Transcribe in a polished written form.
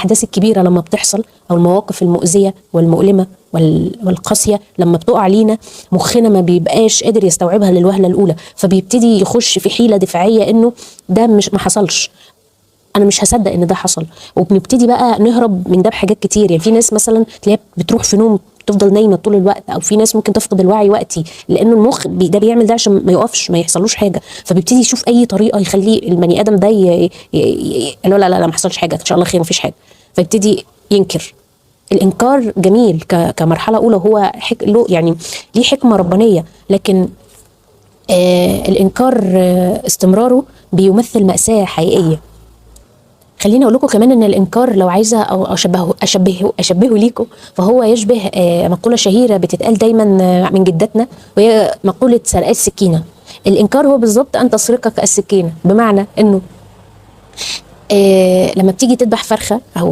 الاحداث الكبيرة لما بتحصل او المواقف المؤذية والمؤلمه والقاسية لما بتقع علينا، مخنا ما بيبقاش قادر يستوعبها للوهلة الاولى، فبيبتدي يخش في حيله دفاعية انه ده مش ما حصلش، انا مش هصدق ان ده حصل. وبنبتدي بقى نهرب من ده بحاجات كتير. يعني في ناس مثلا تلاقيها بتروح في نوم، تفضل نايمة طول الوقت، او في ناس ممكن تفقد الوعي وقتي، لانه المخ ده بيعمل ده عشان ما يقفش، ما يحصلوش حاجه، فبيبتدي يشوف اي طريقه يخليه البني ادم ده لا لا لا لا، ما حصلش حاجه، ان شاء الله خير، ما فيش حاجه، فيبتدي ينكر. الانكار جميل كمرحلة اولى، وهو له يعني ليه حكمه ربانية، لكن الانكار استمراره بيمثل ماساة حقيقية. خليني اقول لكم كمان ان الانكار لو عايزه او اشبهه ليكم، فهو يشبه مقولة شهيرة بتتقال دايما من جداتنا، وهي مقولة سرقات السكينة. الانكار هو بالظبط ان تسرقك السكينة، بمعنى انه لما بتيجي تذبح فرخة او